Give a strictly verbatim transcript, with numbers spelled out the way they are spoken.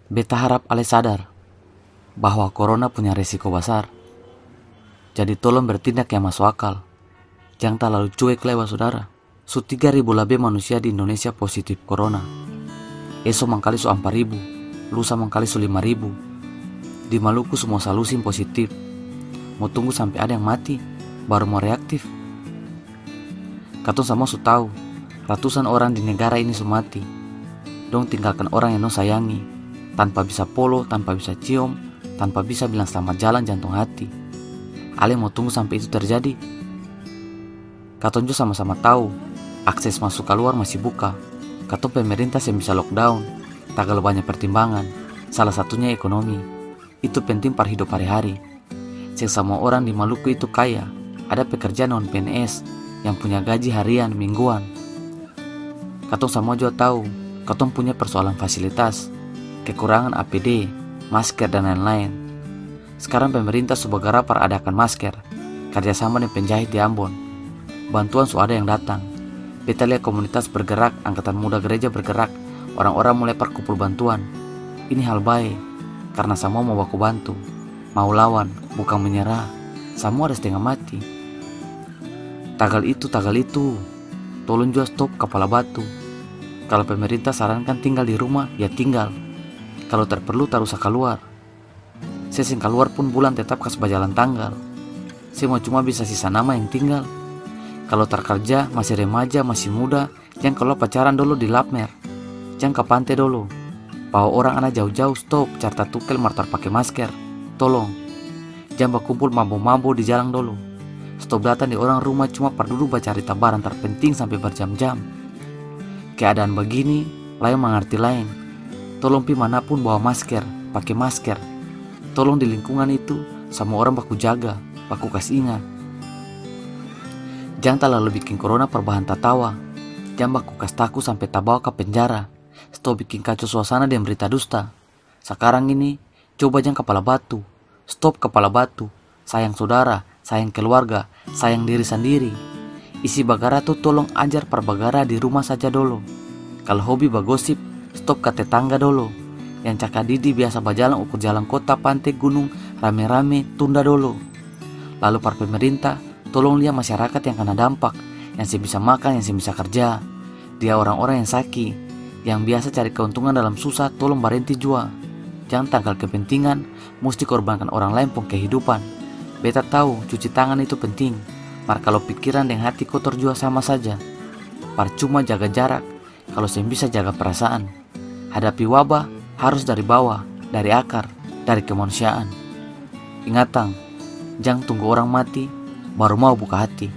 Beta harap ale sadar bahwa korona punya resiko basar. Jadi tolong bertindak yang maso akal. Jang talalu cuek lai, basudara. Su tiga ribu labe manusia di Indonesia positif korona. Eso mangkali su ampa ribu, lusa mangkali su lima ribu. Di Maluku su mo salusin positif. Mo tunggu sampe ada yang mati, baru mo reaktif. Katong samua su tau, ratusan orang di negara ini su mati. Dong tinggalkan orang yang dong sayangi, tanpa bisa polo, tanpa bisa ciom, tanpa bisa bilang slamat jalan jantung hati. Ale mo tunggu sampe itu terjadi? Katong jua sama-sama tau, akses maso kaluar masi buka. Katong pemerintah seng bisa lockdown, tagal banya pertimbangan, salah satunya ekonomi. Itu penting par hidop hari-hari. Seng samua orang di Maluku itu kaya, ada pekerjaan non P N S yang punya gaji harian, mingguan. Katong samua jua tau, katong punya persoalan fasilitas, kekurangan A P D, masker, dan lain-lain. Skarang pemerintah su bagara par adakan masker, karjasama deng penjahit di Ambon. Bantuan su ada yang datang. Beta lia komunitas bergerak, angkatan muda gereja bergerak, orang-orang mulai par kumpul bantuan. Ini hal bae, karna samua mo baku bantu, mau lawan, bukang menyerah. Samua ada stenga mati. Tagal itu, tagal itu, tolong jua stop kapala batu. Kalo pemerintah sarankan tinggal di rumah, ya tinggal. Kalo tar perlu, tar usa kaluar. Se seng kaluar pun bulan tetap kas bajalan tanggal. Se mo cuma bisa sisa nama yang tinggal. Kalo tar karja, masi remaja, masi muda, jang kaluar pacaran dolo di Lapmer. Jang ka pante dolo. Bawa orang ana jauh-jauh, stop carta tukel mar tar pake masker. Tolong. Jang bakumpul mambo-mambo di jalang dolo. Stop datang di orang rumah cuma par dudu bacarita barang tar penting sampe berjam-jam. Keadaan bagini, laeng mangarti laeng. Tolong pi manapun bawa masker, pake masker. Tolong di lingkungan itu, samua orang baku jaga, baku kas inga. Jang talalu biking korona par bahan tatawa. Jang baku kas taku sampe tabawa ka penjara. Stop biking kaco suasana deng berita dusta. Sakarang ini, coba jang kapala batu. Stop kapala batu. Sayang sodara, sayang keluarga, sayang diri sandiri. Isi bagara tu tolong ajar par bagara di rumah saja dolo. Kalo hobi bagosip, stop ka tetangga dolo. Yang cakadidi biasa bajalang ukur jalang kota, pante, gunung, rame-rame, tunda dolo. Lalu par pemerintah, tolong lia masyarakat yang kana dampak, yang seng bisa makang, yang seng bisa karja. Lia orang-orang yang saki, yang biasa cari keuntungan dalam susah, tolong barenti jua. Jang tangkal kepentingan, musti korbankan orang laeng pung kehidupan. Beta tau cuci tangan itu penting, mar kalo pikiran deng hati kotor jua sama saja. Parcuma jaga jarak, kalo seng bisa jaga perasaan. Hadapi wabah harus dari bawah, dari akar, dari kemanusiaan. Ingatang, jang tunggu orang mati, baru mau buka hati.